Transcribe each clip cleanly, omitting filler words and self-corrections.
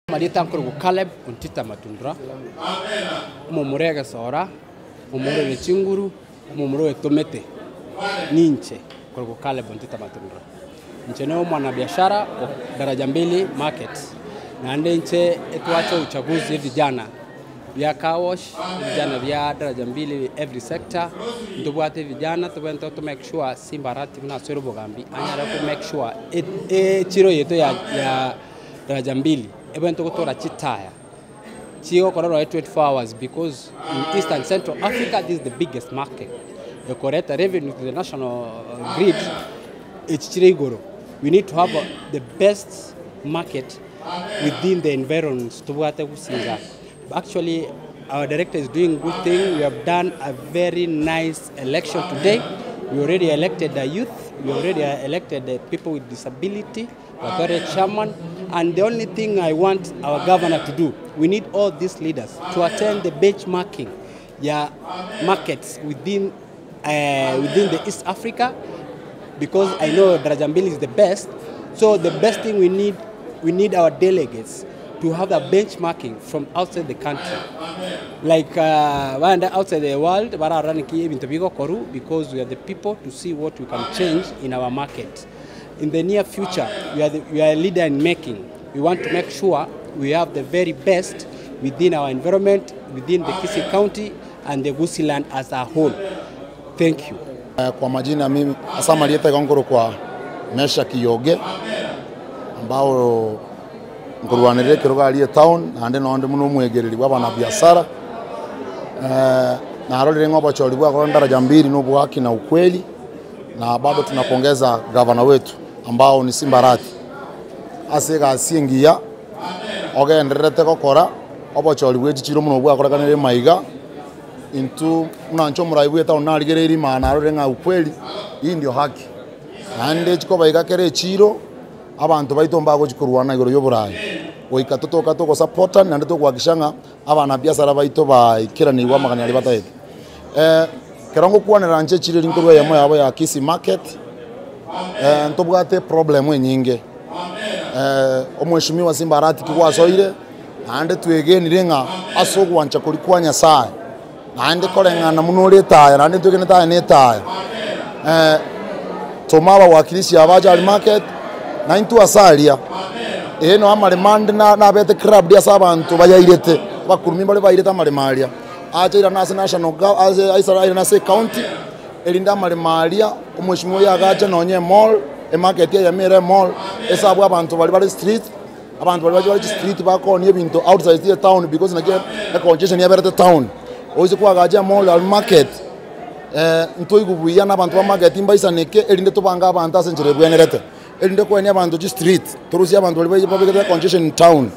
Amarieta nkorokwa Caleb Ontita Matundura, omomura egesora, omomura ore chinguru, omomura oetomete, ninche nkorokwa Caleb Ontita Matundura. Inche na omwanabiashara o Daraja Mbili Market, naende inche etwacha uchaguzi evijana bia car wash, ebijana bia Daraja Mbili every sector, ntobwate evijana tobwenerete to make sure Simba Arati buna asore obogambi anyare ko make sure echiro yaito ya ya Daraja Mbili ebwenerete gotora chitaya chigokora nonye 24 hours because in East and Central Africa this is the biggest market ekoreta revenue to the national grid echi chire igoro. We need to have the best market within the environs tobwate gusii igaa. Actually our director is doing good thing, we have done a very nice election today, we already elected the youth, we already elected the people with disability, batware chairman, and the only thing I want our governor to do, we need all these leaders to attend the benchmarking ya markets within, within the East Africa because I know Daraja Mbili is the best. So the best thing we need, we need our delegates to have a benchmarking from outside the country like uh, baende outside the world bararora niki ebinto bigokoru because we are the people to see what we can change in our market. In the near future, we are, the, we are a leader in making. We want to make sure we have the very best within our environment, within the Kisii County and the Gusii land as a whole. Thank you. Kwa majina mimi ase amarieta igo nkorokwa Meshack Yoge ambao nkorwanerera ekerogo aria etown naende nonde buna omwegereri bwa abanabiasara narorire ng'a obochori bwakora daraja mbili na obohaki na ukweli na bado tunapongeza gavana wetu ambao ni Simba Arati ase egasi engiya ogendererete gokora obochori bwe chichiro buna bwakorekanire maiga. Intwe buna inche omorai bwe etown narigereirie ime narorire ng'a ukweli hii ndio haki. Naende chikoba iga kera echiiro abanto baito mbagochi korwana igoro y'oborai. Goika totoka togosapotani naende togohakikisha ng'a abanabiasara baito baikeranigwe amagani aria batagete. Ekero ngokwanera inche echiro eri nkorwa eyemo yabo ya Kisii market, ntobwate eproblem enyinge. Omweshimiwa Simba Arati ki gwasoire. Naende twegenire ng'a ase ogwancha koria kwa Nyasae, naende koreng'ana buna ore etaya, naende ntwegenete aye netaya, toma abawakilishi aba ache aria market, na intwe ase aria, ee noo amaremo ande na nabete crabbed ase abanto bayairete, abakurumi mbare bairete amaremo aria, ache airane ase national gov ase aisara airane ase ecounty, erinde amaremo aria, omweshimiwa oyo agache nonye emall, emarket eyemo ere emall, ase abwo abanto baria bare street. Abanto baria bache bare chistreet bakoonia ebinto outside ye town because naki econgestion yaberete town. Oise koagacha emall aria market ntoigwe buya na abanto ba market mbaisaneke erinde tobange abanto ase enchera ebwenerete. Erinde koenia abanto chistreet, torusie abanto baria babegete econgestion in town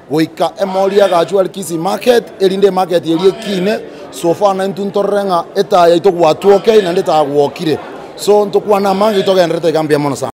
goika emall yagachwe aria Kisii market erinde emarket eria ekine so far naintwe ntorore ng'a etaya yaito gwatwokeire naende etagwokire. So ntokwane amange togendererete iga mbuya mono sana.